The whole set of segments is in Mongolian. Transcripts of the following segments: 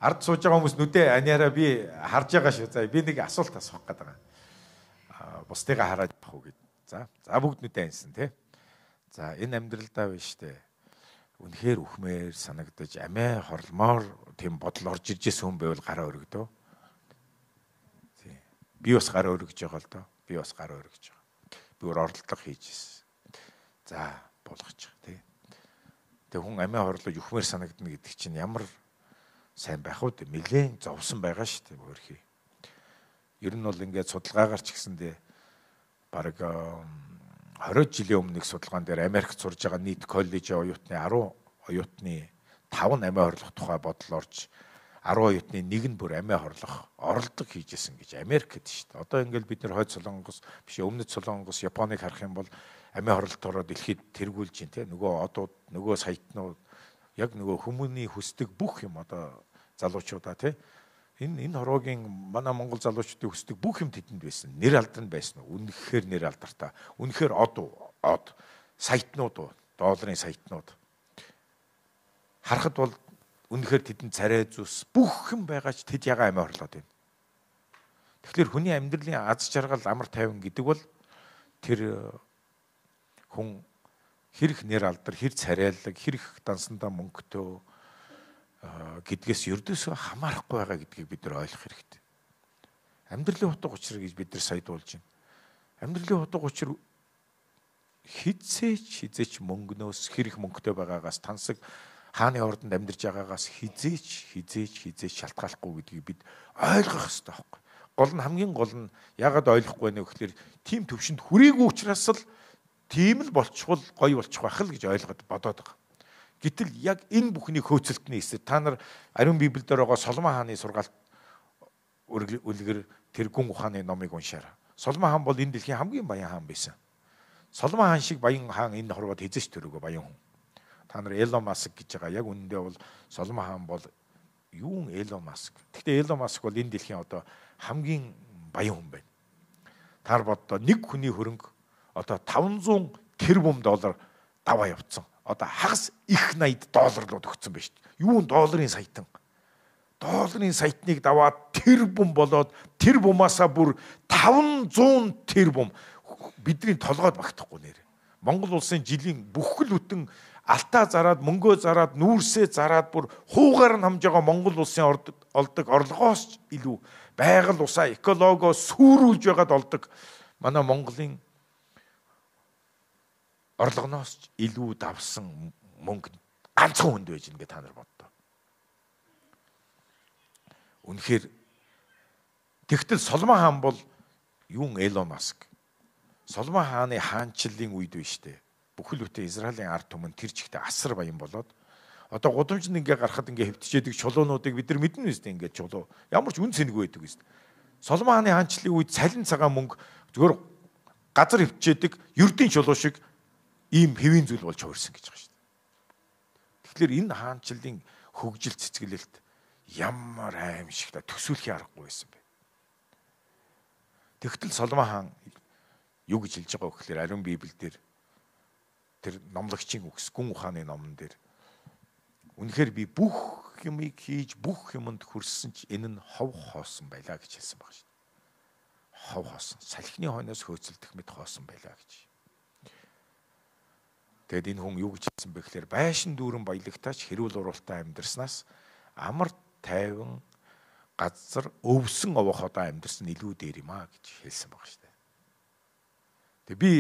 Ард сууж байгаа хүмүүс нүдэ аниараа би харж байгаа шүү. За би нэг асуулт асуух гээд байгаа. Бусдыгаа хараад явах уу гэд. За бүгд нүдэ аньсан тий. За энэ амьдралдаа биш үү? Үнэхээр үхмээр санагдаж амиа хорломоор тийм бодол орж ирж исэн хүн байвал гараа өргөдөө. Тий. Би бас гараа өргөж байгаа л доо. Би бас гараа өргөж байгаа. Би өөр оролдлого хийж ирсэн. За болгочих тий. Тэг хүн амиа хорлож үхмээр санагдана гэдэг чинь ямар сайн байх уу? Нилээн зовсон байгаа шүү дээ өөрхий. Ер нь бол ингээд судалгаагаар ч гэсэндээ бараг 20 жилийн өмнө нэг судалгаан дээр Америкт сурж байгаа нийт коллежийн оюутны 10 оюутны 5 нь амиа хорлох тухай бодол орж 10 оюутны нэг нь бүр амиа хорлох оролдлого хийжсэн гэж Америкт шүү дээ. Одоо ингээд бид нэр хойд Солонгос биш өмнөд Солонгос Японыг харах юм бол амиа хорлолтоороо дэлхийд тэргүүлж байна те. Нөгөө одууд, нөгөө саятнууд яг нөгөө хүмүүний хүсдэг бүх юм одоо залуучуудаа тий энэ хороогийн манай монгол залуучуудын хүсдэг бүх юм тэдэнд байсан. Нэр алдар нь байсан уу? Үнэхээр нэр алдартай. Үнэхээр од саятнууд уу? Долларын саятнууд. Харахад бол үнэхээр тэдэнд царай зүс бүх юм байгаа ч тэд ягаа амиа хорлоод байна. Тэгэхээр хүний амьдралын аз жаргал амар тайван гэдэг бол тэр хүн хэрэг нэр алдар, хэр царайлаг, хэрэг дансандаа мөнгөтэй гэдгээс ердөөсөө хамаарахгүй байгаа гэдгийг бид нар ойлгох хэрэгтэй. Амьдралын утга учир гэж бид нар сая дуулж байна. Амьдралын утга учир хизээч мөнгнөөс хэрэг мөнгөтэй байгаагаас тансаг хааны ордонд амьдарч байгаагаас хизээч шалтгааллахгүй гэдгийг бид ойлгох хэрэгтэй байхгүй. Гол нь хамгийн гол нь яагаад ойлгохгүй вэ гэхээр тийм төвшөнд хүрээгүй учраас л тийм л болчихвол гоё болчих байх л гэж ойлгоод бодоод байгаа. Гэтэл яг энэ бүхний хөөцөлтний эсрэг та нар ариун Библиэлд байгаа Соломон хааны сургаалт үлгэр тэр гүн ухааны номыг уншаарай. Соломон хаан бол энэ дэлхийн хамгийн баян хаан байсан. Соломон хаан шиг баян хаан энэ хорвоод хэзээ ч төрөөгүй баян хүн. Та нар Элон Маск гэж байгаа. Яг үнэндээ бол Соломон хаан бол юун Элон Маск. Гэхдээ Элон Маск бол энэ дэлхийн одоо хамгийн баян хүн байна. Та нар боддоо нэг хүний хөрөнгө одоо 500 тэрбум доллар даваа явцсан. Одоо хагас их 80 долларлууд өгсөн байж шүү. Юун долларын саятан. Долларын саятныг даваад тэрбум болоод тэр бумаасаа бүр 500 тэрбум бидний толгойд багтахгүй нэр. Монгол улсын жилийн бүхэл бүтэн алтаа зараад, мөнгөө зараад, нүүрсээ зараад бүр хуугаар нь хамж байгаа Монгол улсын олдог орлогоос ч илүү байгаль усаа экологоо сүрүүлж байгаад олдог манай Монголын орлогоноос ч илүү давсан мөнгө ганцхан хүнд байж гэнэ та нар боддоо. Үнэхээр тэгтэл Соломон хаан бол юун Элон Маск. Соломон хааны хаанчлалын үед биш үү? Бүхэл бүтэн Израилийн ард түмэн тэр чигтээ асар баян болоод одоо гудамжинд ингээ гарахад ингээ хэвтчээдэг чулуунуудыг бид нар мэднэ үстэй ингээ чулуу. Ямар ч үн цэнэгүй байдаг үстэй. Соломон хааны хаанчлалын үед цалин цагаан мөнгө зүгээр газар хэвтчээдэг ердийн чулуу шиг ийм хэвийн зүйл болж хувирсан гэж байгаа шүү дээ. Тэгэхээр энэ хаанчлалын хөгжил цэцгэлэлт ямар аимшигтай төсөөлхийн аргагүй байсан бэ. Тэгтэл Соломон хаан юу гэж хэлж байгаа вэ гэхээр ариун Библиэлд тэр номлогчийн үгс гүн ухааны номон дээр үнэхээр би бүх юмыг хийж бүх юмд хүрсэн ч энэ нь хов хоосон байлаа гэж хэлсэн байгаа шүү дээ. Хов хоосон. Салхины хойноос хөөцөлдөх мэт хоосон байлаа гэж. Тэгэд энэ хүн юу гэж хэлсэн бэ гэхээр байшин дүүрэн баялагтаач хэрүүл уруултай амьдарснаас амар тайван газар өвсөн овоходоо амьдарсан илүү дээр юм а гэж хэлсэн байгаа шүү дээ. Тэгээ би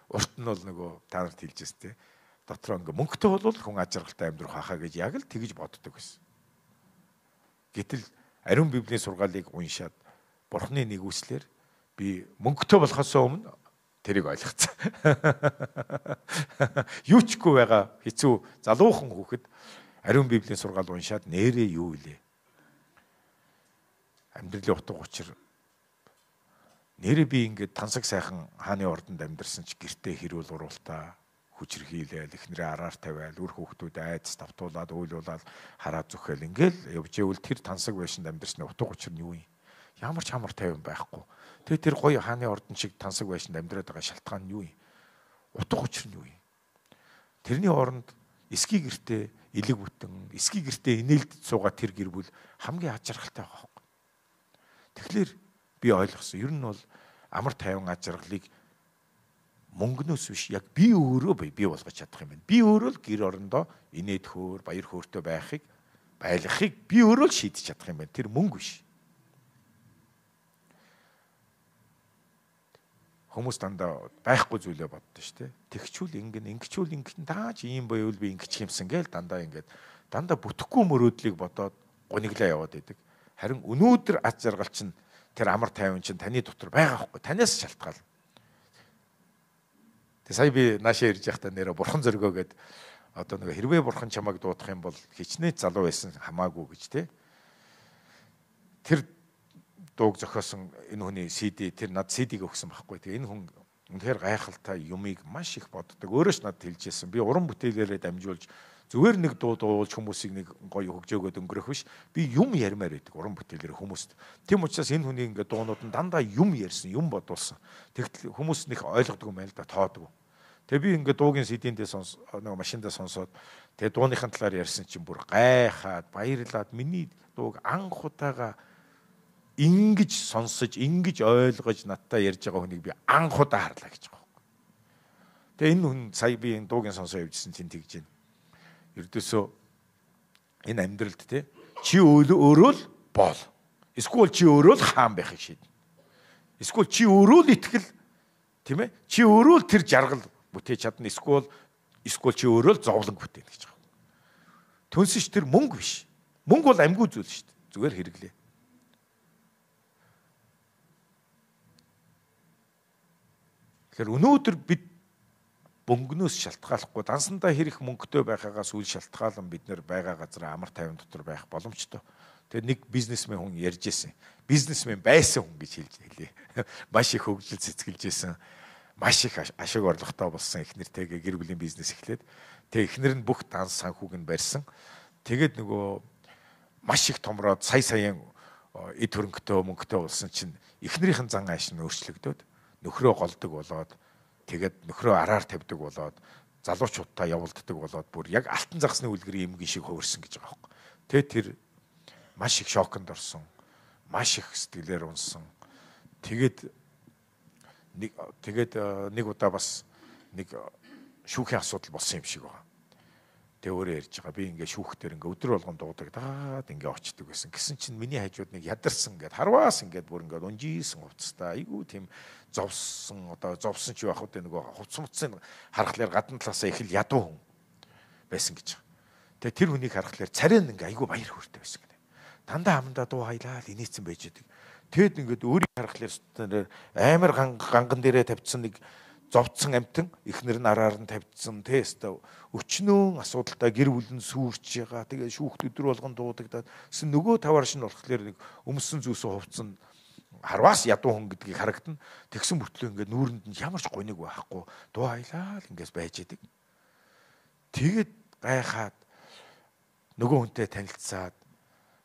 урт нь бол нөгөө та нарт хэлжээс те дотроо ингээ мөнгөтэй бол хүн аз жаргалтай амьдрах хахаа гэж яг л тэгж боддог байсан. Гэтэл ариун Библийн сургаалыг уншаад Бурхны нэгүслэр би мөнгөтэй болохоос өмнө тэрийг ойлгоцсон. Юу ч хгүй байгаа хэцүү залуухан хүүхэд ариун Библийн сургаал уншаад нэрээ юу илээ. Амьдралын утга учир нэрээ би ингээд тансаг сайхан хааны ордонд амьдарсан ч гэртээ хэрүүл уруултаа хүчирхийлээл эхнэрээ араар тавиал үр хүүхдүүд айдас давтуулаад уйлуулаад хараа зүхэл ингээл явж ивэл тэр тансаг байшинд амьдарсны утга учир нь юу юм? Ямар ч амар тайван байхгүй. Тэгээ тэр гоё хааны ордон шиг тансаг байшинд амьдраад байгаа шалтгаан нь юу юм? Утга учир нь юу юм? Тэрний оронд Эсгий гэртээ элэг бүтэн, эсгий гэртээ инээлдэж суугаа тэр гэр бүл хамгийн аз жаргалтай байгаа байхгүй. Тэгэхээр би ойлгосон. Ер нь бол амар тайван аз жаргалыг мөнгнөөс биш яг би өөрөө бий болгож чадах юм байна. Би өөрөө л гэр орондоо инээд хөөр, баяр хөөртэй байхыг, байлгахыг би өөрөө л шийдэж чадах юм байна. Тэр мөнгө биш. Хүмүүс дандаа байхгүй зүйлээ боддоо шүү дээ. Тэгчүүл ингэн, ингэчүүл ингэн тааж ийм буюул би ингэчих юмсан гээл дандаа ингээд дандаа бүтэхгүй мөрөөдлийг бодоод гуниглаа яваад идэг. Харин өнөөдөр аз жаргал чинь тэр амар тайван чинь таны дотор байгаа байхгүй. Танаас шалтгаална. Тэг сая би наашаа ирж байхдаа нэрэ бурхан зөргөө гээд одоо нэг хэрвээ бурхан чамайг дуудах юм бол хичнээн залуу байсан хамаагүй гэж те. Тэр дууг зохиосон энэ хүний CD тэр над CD-г өгсөн байхгүй. Тэгээ энэ хүн үнэхээр гайхалтай юмыг маш их боддог. Өөрөө ч надад хэлж байсан. Би уран бүтээлээрээ дамжуулж зүгээр нэг дуу дуулж хүмүүсийг нэг гоё хөгжөөгөөд өнгөрөх биш. Би юм ярмаар байдаг уран бүтээлээр хүмүүст. Тийм учраас энэ хүний ингээд дуунууд нь дандаа юм ярьсан, юм бодуулсан. Тэгтэл хүмүүс нэг ойлгодог юм байл да, тоодгүй. Тэгээ би ингээд дуугийн CD-ндээ сонс нэг машиндаа сонсоод тэгээ дууныхын талаар ярьсан чинь бүр гайхаад баярлаад миний дууг анх удаага ингэж сонсож, ингэж ойлгож надтай ярьж байгаа хүнийг би анх удаа харлаа гэж байгаа байхгүй. Тэгээ энэ хүн сая би энэ дуугийн сонсоо явжсэн чинь тэгж байна. Ердөөсөө энэ амьдралд те чи өөрөө л боол. Эсвэл чи өөрөө л хаан байхыг шийднэ. Эсвэл чи өөрөө л итгэл, тийм ээ? Чи өөрөө л тэр жаргал бүтээж чадна. Эсвэл чи өөрөө л зовлон бүтээнэ гэж байгаа. Түнсэж тэр мөнгө биш. Мөнгө бол амьгүй зүйл шүү дээ. Зүгээр хэрэглээ. Тэгэхээр өнөөдөр бид мөнгнөөс шалтгааллахгүй дансандаа хэрэг мөнгөтэй байхаагаас үл шалтгаалan бид нэр байгаа газар амар тайван дотор байх боломжтой. Тэгээ нэг бизнесмен хүн ярьж байсан. Бизнесмен байсан хүн гэж хэлж хэлээ. Маш их хөгжил цэцгэлж байсан. Маш их ашиг орлоготой болсон эхнэртэйгээ гэр бүлийн бизнес эхлээд тэгээ эхнэр нь бүх данс санхүүг нь барьсан. Тэгээд нөгөө маш их томроод сая саяын эд хөрөнгөтэй мөнгөтэй болсон чинь эхнэрийнх нь зан ааш нь өөрчлөгдөөд нөхрөө голдог болоод тэгээд нөхрөө араар тавьдаг болоод залуучуудтай явуулддаг болоод бүр яг алтан загасны үлгэрийн эмгэн шиг хувирсан гэж байгаа байхгүй. Тэгээд тэр маш их шоконд орсон. Маш их сэтгэлээр унсан. Тэгээд нэг удаа бас нэг шүүхийн асуудал болсон юм шиг байгаа. Тэгээ өөрөө ярьж байгаа. Би ингээ шүүхтэр ингээ өдөр болгон дуудагдаад ингээ очдөг байсан. Гэсэн чинь миний хажууд нэг ядарсан ингээд харваас ингээд бүр ингээд унжисэн хувцастай. Айгуу тийм зовсон одоо зовсон ч байх үү нөгөө хувцас муцсын харахлаар гадна талаасаа их л ядуу хүн байсан гэж байгаа. Тэгээ тэр хүнийг харахлаар царай нь ингээ айгуу баяр хөөртэй байсан гэнэ. Дандаа амандаа дуу хаялаа л инээцэн байж байдаг. Тэгэд ингээд өөрийг харахлаар амар ганган дээрээ тавьчихсан нэг зовцсон амтан эхнэр нь араар нь тавьдсан тэ өстө өчнөөн асуудалтай гэр бүл нь сүрч байгаа. Тэгээ шүүхт өдөр болгон дуудагдаад гэсэн нөгөө таваар шин болохоор нэг өмсөн зүүсэн хувцсан харваас ядуу хүн гэдгийг харагдана. Тэгсэн мөртлөө ингээд нүүрэнд нь ямар ч гуниг байхгүй дуу аялаа л ингээс байж идэг. Тэгээд гайхаад нөгөө хүнтэй танилцаад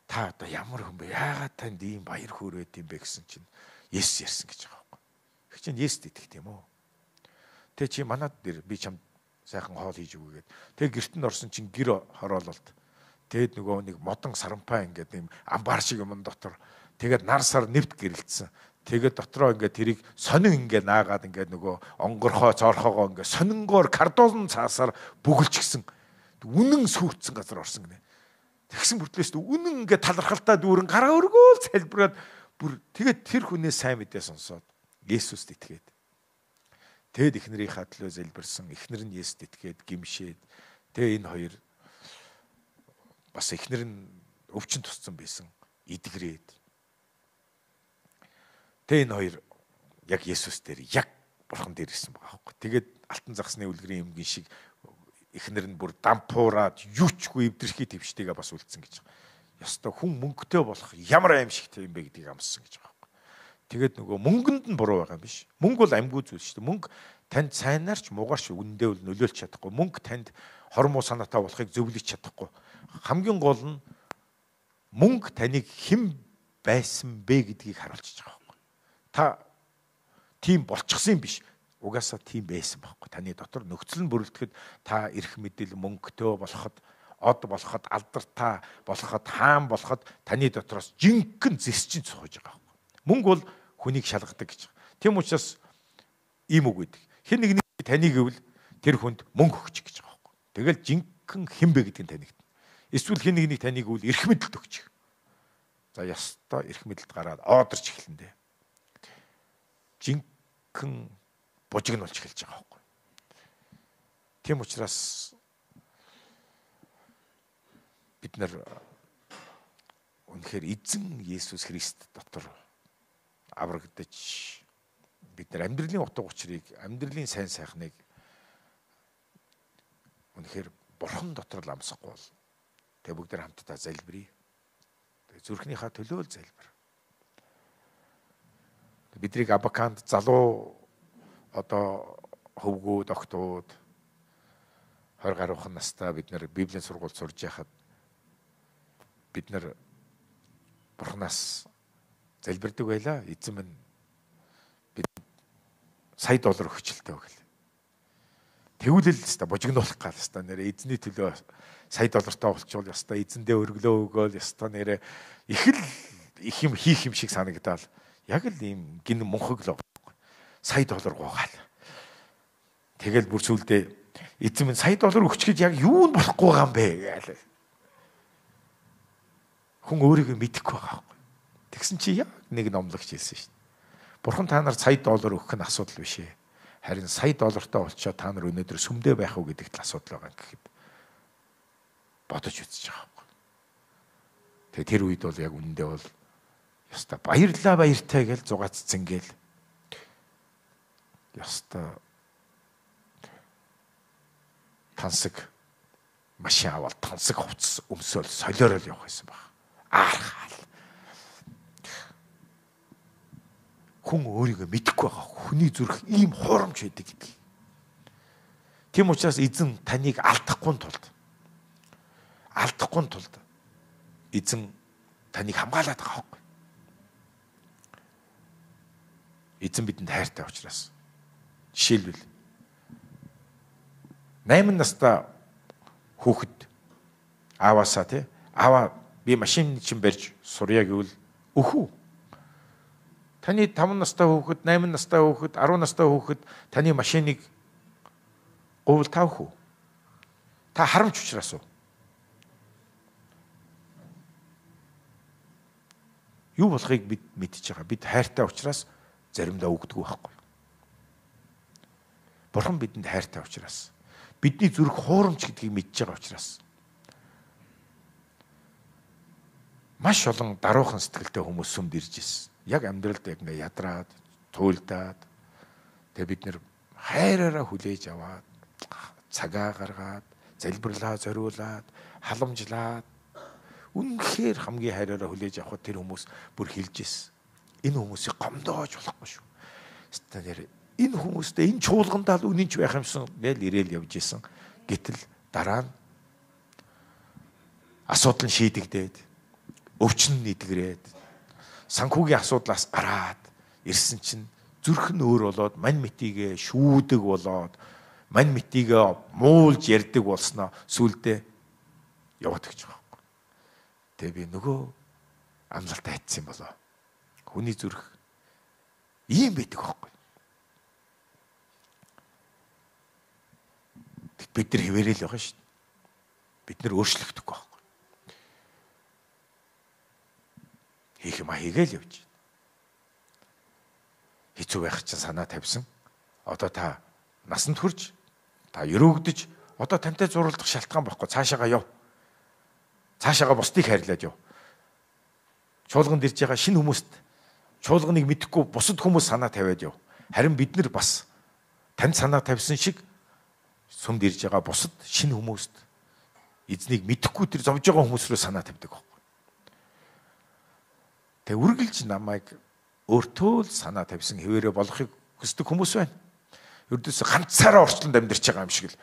та одоо ямар хүн бэ? Яагаад танд ийм баяр хөөр байд юм бэ гэсэн чинь Есүс ярьсан гэж байгаа байхгүй. Тэг чинь Есүст итгэх тийм үү? Тэг чи манад дэр би чамд сайхан хоол хийж өгье гэд. Тэг гэрт нь орсон чинь гэр хороололт. Тэгэд нөгөө нэг модон сарампай ингээд юм амбар шиг юм дотор. Тэгээд нар сар нэвт гэрэлтсэн. Тэгээд дотроо ингээд тэрийг сонин ингээд наагаад ингээд нөгөө онгорхоо цоорхоогоо ингээд сонингоор кардон цаасаар бүгэлчихсэн. Үнэн сүрцэн газар орсон гинэ. Тэгсэн бүртлээс үнэн ингээд талархалтай дүүрэн гараа өргөөл залбираад бүр тэгээд тэр хүнээс сайн мэдээ сонсоод Есүст итгээд. Тэгэд эхнэрийнхээ төлөө залбирсан, эхнэр нь Есүст итгээд гимшээд тэгээ энэ хоёр бас эхнэр нь өвчин тусцсан байсан, эдгрээд. Тэгээ энэ хоёр яг Есүс дээр яг бурхан дээр ирсэн байгаа байхгүй. Тэгээд алтан загасны үлгэрийн эмгэн шиг эхнэр нь бүр дампуураад юучгүй эвдэрхий твштэйгээ бас үлдсэн гэж байгаа. Ёстой хүн мөнгөтэй болох ямар аимшигтай юм бэ гэдгийг амссан гэж байгаа. Тэгээд нөгөө мөнгөнд нь буруу байгаа юм биш. Мөнгө бол амьгүй зүйл шүү дээ. Мөнгө танд сайнаар ч муугаар ч үнэндээ бол нөлөөлж чадахгүй. Мөнгө танд хор муу санаатай болохыг зөвлөж чадахгүй. Хамгийн гол нь мөнгө таныг хэн байсан бэ гэдгийг харуулчихж байгаа байхгүй. Та тийм болчихсон юм биш. Угаасаа тийм байсан байхгүй. Таны дотор нөхцөл нь бүрэлдэхэд та эрх мэдэл мөнгөтэй болоход, од болоход, алдартай болоход, хаан болоход таны дотроос жинхэнэ зэс чинь цохож байгаа байхгүй. Мөнгө бол хүнийг шалгадаг гэж. Тийм учраас ийм үг гэдэг. Хэн нэгний таныг гэвэл тэр хүнд мөнгө өгч гэж байгаа байхгүй. Тэгэл жинхэнэ хэн бэ гэдгийг танигдана. Эсвэл хэн нэгнийг таныг үл эрх мэдэлд өгч. За ёстой эрх мэдэлд гараад оодорч эхэлнэ дээ. Жинхэнэ бужигнуулж эхэлж байгаа байхгүй. Тийм учраас бид нар үнэхээр эзэн Есүс Христ дотор аврагдаж бид нар амьдралын утга учирыг, амьдралын сайн сайхныг үнэхээр Бурхан дотор л амсахгүй бол тэгээ бүгд хамтдаа залбирая. Тэгээ зүрхнийхаа төлөө л залбир. Бидрийг Абаканд залуу одоо хөвгүүд, октод 20 гаруйхан настай бид нар Библийн сургуульд сурж байхад бид нар Бурханаас залбирдаг байлаа. Эзэн минь бид сая доллар өгчлээ гэл. Тэгвэл л өстой бужигнуулах гал өстой нэрээ эзний төлөө сая доллартай болчвол өстой эзэндээ өргөлөө өгөөл өстой нэрээ их л их юм хийх юм шиг санагдаал. Яг л ийм гин мунхаг л сая доллар гоогаал. Тэгэл бүр сүлдээ эзэн минь сая доллар өгч гэж яг юу нь болохгүй байгаа юм бэ гээл. Хүн өөрийгөө мэдэхгүй байгаа байхгүй. Тэгсэн чи яг нэг номлогч хэлсэн шүү дээ. Бурхан та нар сая доллар өгөх нь асуудал биш ээ. Харин сая доллартай болчоо та нар өнөөдөр сүмдээ байх уу гэдэгт л асуудал байгаа гэхэд бодож үзэж байгаа байхгүй. Тэгээ тэр үед бол яг үнэндээ бол ёстой баярлаа баяртай гэж зугаацсан гээл. Ёстой тансаг машин аваад тансаг хувцас өмсөөл солиорол явах байсан баг. Аархаал. Хүн өөрийгөө мэдэхгүй байгаа. Хүний зүрх ийм хуурамч байдаг гэдэг. Тийм учраас эзэн таныг алдахгүй тулд эзэн таныг хамгаалаад байгаа байхгүй. Эзэн бидэнд хайртай учраас. Жишээлбэл 8 настай хүүхэд ааваасаа тий аава би машин чинь барьж сурья гэвэл өхүү. Таны 5 настай хүүхэд, 8 настай хүүхэд, 10 настай хүүхэд таны машиныг говьл та өхүү. Та харамч учраас уу? Юу болохыг бид мэдж байгаа. Бид хайртай учраас заримдаа өгдөг байхгүй. Бурхан бидэнд хайртай учраас, бидний зүрх хуурамч гэдгийг мэдж байгаа учраас маш олон даруухан сэтгэлтэй хүмүүс сүмд ирж ирсэн. Яг амьдралд яг ингээ ядраад, туйлдаад тэгээ бид нэр хайраараа хүлээж аваад, цагаа гаргаад, залбирлаа зориулаад, халамжлаад үнэхээр хамгийн хайраараа хүлээж авахд тэр хүмүүс бүр хэлж ирсэн. Энэ хүмүүсийг гомдоож болохгүй шүү. Станэр энэ хүмүүстэй энэ чуулгандаа л үнэнч байх юмсан гээл ирээл явж исэн. Гэтэл дараа нь асуудал нь шийдэгдээд, өвчин нь эдгэрээд, санхүүгийн асуудлаас гараад ирсэн чинь зүрх нь өөр болоод мань мэтийгээ шүүдэг болоод мань мэтийгээ муулж ярьдаг болсноо сүулдэ яваад гэж байгаа байхгүй. Тэгээ би нөгөө амлалтаа айтсан болоо. Хүний зүрх ийм байдаг байхгүй. Бид нар хэвээрэл байгаа шүү дээ. Бид нар өөрчлөгдөхгүй байхгүй. Хийх юм а хийгээл явж. Хэцүү байх чинь санаа тавьсан. Одоо та насанд хүрч, та өрөөгдөж, одоо тантай зурлах шалтгаан байхгүй. Цаашаага яв. Цаашаага бусдыг хайрлаад яв. Чуулганд ирж байгаа шинэ хүмүүст чуулганыг мэдэхгүй бусад хүмүүс санаа тавиад яв. Харин бид нар бас танд санаа тавьсан шиг сүмд ирж байгаа бусад шинэ хүмүүст эзнийг мэдэхгүй тэр зовж байгаа хүмүүс рүү санаа тавьдаг байхгүй. Тэгээ үргэлж намайг өөртөө л санаа тавьсан хэвээрээ болохыг хүсдэг хүмүүс байна. Ердөөсөө ганцаараа орчлонд амьдарч байгаа юм шиг л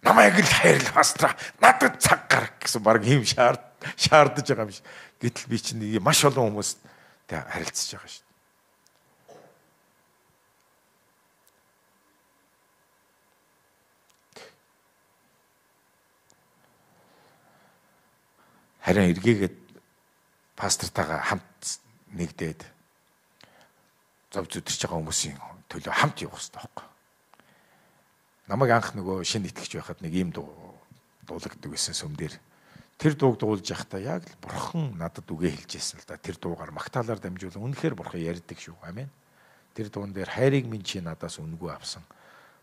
намайг л хайрлах пастор надад цаг гарга гэсэн баг ийм шаардаж байгаа юм шиг. Гэтэл би чинь маш олон хүмүүст тэг харилцаж байгаа шүү. Харин эргээгээд пастортайгаа хамт нэгдээд зов зүдэрч байгаа хүмүүсийн төлөө хамт явах хэрэгтэй байхгүй. Намайг анх нөгөө шинэ итгэж байхад нэг ийм дуу дуулагддаг байсан сүм дээр. Тэр дууг дуулж явахдаа яг л бурхан надад үгээ хэлж байсан л да. Тэр дуугаар магтаалаар дамжуулан үнэхээр бурхан ярьдаг шүү. Амен. Тэр дуун дээр хайрыг минь чи надаас үнэгүй авсан.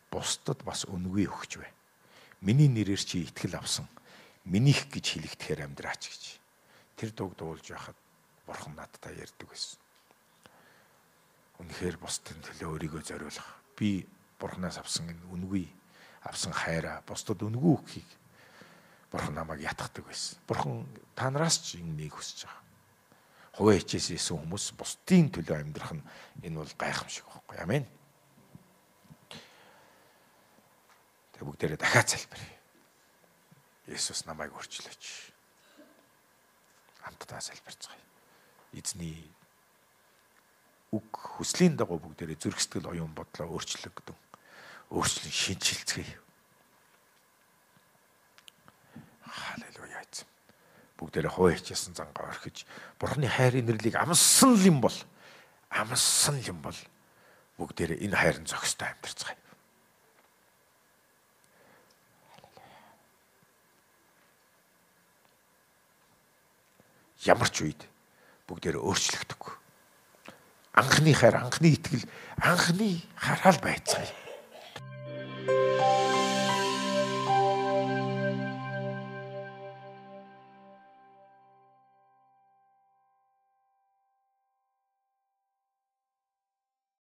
Бусдад бас үнэгүй өгч бай. Миний нэрээр чи итгэл авсан. Минийх гэж хэлэгдэхээр амьдраач гэж. Тэр дууг дуулж байхад бурхан надтай ярьдаг байсан. Үнэхээр бусдын төлөө өөрийгөө зориулах. Би бурханаас авсан энэ үнэгүй авсан хайраа бусдад үнэгүй өгөхийг бурхан намайг ятгадаг байсан. Бурхан та нараас ч ингэнийг хүсэж байгаа. Хувиа хичээсэн исэн хүмүүс бусдын төлөө амьдрах нь энэ бол гайхамшиг байхгүй. Амен. Тэг бүгдээрээ дахиад залбирая. Есүс намайг өөрчлөөч. Хамтдаа залбирцгаая. Эзний үг хүслийн дагуу бүгдээрээ зүрх сэтгэл оюун бодлоо өөрчлөгдөн. Өөрчлөн шинчилцгээе. Халелуя эзэм. Бүгдээрээ хувиа хичээсэн зангаа орхиж Бурхны хайрын нэрлийг амссан юм бол бүгдээрээ энэ хайрын зохистой амьдарцгаая. Ямар ч үед бүгдээрээ өөрчлөгдөг. Анхны хайр, анхны итгэл, анхны хараал байцгаая.